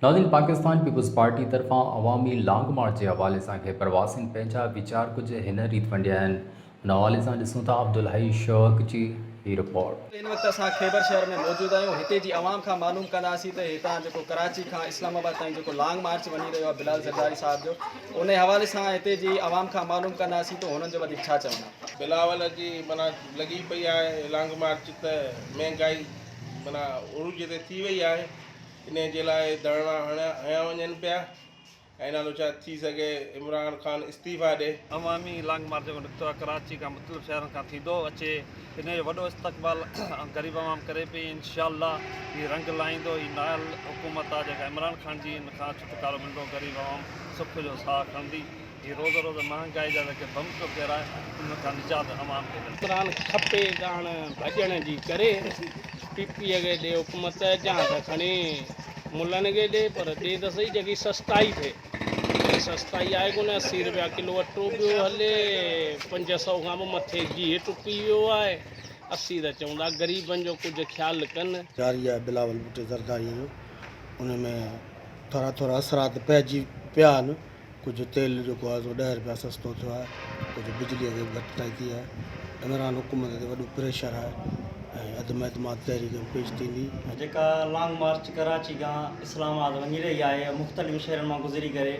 ناظرين Pakistan peoples party طرفان عوامي long march جي حوالي سان کي پرواسين پنهنجا ويچار ڪجهه هن ريت ونڊيا آهن ان حوالي سان ڏسون ٿا عبدالحئي شوق جي هي رپورٽ. هن وقت اسان خيبر شهر ۾ موجود آهيون هتي جي عوام کان معلوم ڪنداسين ته هتان جيڪو ڪراچي کان اسلام آباد تائين جيڪو لانگ مارچ وڃي رهيو آهي بلال زرداري صاحب جو انهي حوالي سان هتي جي عوام کان معلوم ڪنداسين ته هنن جو وڌيڪ ڇا چوڻ آهي. بلاول جي معنيٰ لڳي پئي آهي لانگ مارچ ته مهنگائي معنيٰ عروج تي ٿي وئي آهي انهيء جي لاء ڌرڻا هنيا وڃن پيا ۽ نالو ڇا ٿي سگهي عمران خان استعيفا ڏي. عوامي لانگ مارچ جيڪو نڪتو آهي ڪراچي کان مختلف شهرن کان ٿيندو اچي انهيء جو وڏو استقبال غريب عوام ڪري پئي انشاء الله هي رنگ لائيندو هي نااهل حڪومت آهي جيڪا عمران خان جي ان کان ڇوٽڪارو ملندو غريب عوام سک جو ساهه کڻندي. هي روز روز مهانگائي جا جيڪي بم پيو ڪيرائي انهن کان نجات عوام کي ملندي. قرآن کپي ڳاڻ ڀڄڻ جي ڪري پي پي کي ڏي حڪومت جان ته کڻي ملن کي ڏي پر ڏي ته سهي جيڪي سستائي ٿئي سستائي آهي ڪونه 80 رپيا ڪلو اٽو پيو هلي 500 کان به مٿي گيهه ٽپي ويو آهي اسين ته چئون ٿا غريبن جو ڪجهه خيال ڪن. جاري آهي بلاول ڀٽي زرداري جو ان ۾ ٿورا ٿورا اثرات پئجي پيا آهن ڪجهه تيل جيڪو آهي سو ڏهه رپيا سستو ٿيو آهي، ڪجهه بجليء کي به گهٽتائي ٿي آهي. عمران حڪومت تي وڏو پريشر آهي ۽ عدم اعتماد تحريڪ به پيش ٿيندي. جيڪا لانگ مارچ ڪراچي کان اسلام آباد وڃي رهي آهي مختلف شهرن مان گذري ڪري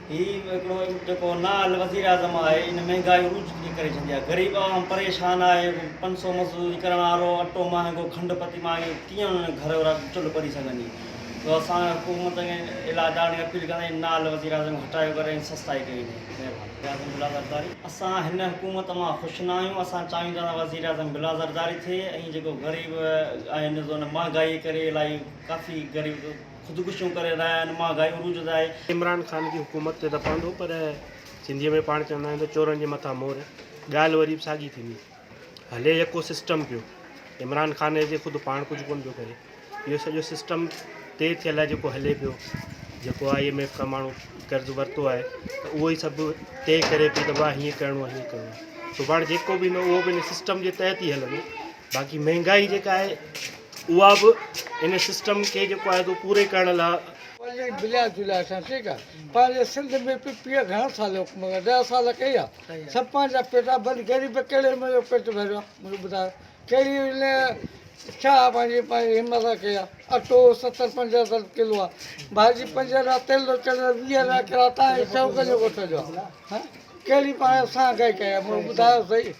هي هڪڙو جيڪو نااهل وزيراعظم آهي ان مهنگائي عروج تي ڪري ڇڏي آهي غريب عوام پريشان آهي 500 مزدوري ڪرڻ وارو اٽو مهانگو کنڊ پتي مهانگي ڪيئن انهن گهر وارا چلهه ٻري سگهندي سو اسان حڪومت کي الاء اپيل ڪندا آهيون نااهل وزيراعظم کي هٽايو ڪري ۽ سستائي ڪئي وڃي مهرباني. وزيراعظم بلال زرداري. اسان هن حڪومت مان خوش نه آهيون اسان چاهيون ٿا ته وزيراعظم بلال زرداري ٿئي ۽ جيڪو غريب آهن سو ان مهانگائي ڪري الائي ڪافي غريب خودڪشيون ڪري رهيا آهن مهانگائي عروج تي آهي. عمران خان جي حڪومت تي ته پوندو پر سنڌيء ۾ پاڻ چوندا آهيون ته چورن جي مٿان مور ڳالهه وري به ساڳي ٿيندي هلي يڪو سسٽم پيو عمران خان جي خود پاڻ ڪجهه ڪونه پيو ڪري. اهو سڄو سسٽم طئي ٿيل آهي جيڪو هلي پيو جيڪو I M F کان ماڻهو قرض ورتو آهي ته اهو ئي سڀ طئي ڪري پئي ته ڀاء هيئن ڪرڻو آهي هيئن ڪرڻو آهي سڀاڻي جيڪو به ايندو اهو به ان سسٽم جي تحت ئي هلندو باقي مهنگائي جيڪا آهي اها به ان سسٽم کي جيڪو آهي سو پوري ڪرڻ لاء پنهنجي بليا جليا سان ٺيڪ آ پنهنجي سنڌ ۾ پي پي گهڻا سال حڪومت 10 سال ڪئي آ سڀ پنهنجا پيٽا بند غريب ڪهڙي منهنجو پيٽ ڀريو آ مونکي ٻڌايو ڪهڙي هن ڇا پنهنجي پنهنجي همت سان ڪئي آ اٽو 70 75 ڪلو آ ڀاڄي 5 رپيا تيل ٿو چڙهي 20 رپيا ڪلو آ تان هي شوق جو ڳوٺ جو آ ڪهڙي پاڻ سان ڪئي ڪئي آ مونکي ٻڌايو سهي.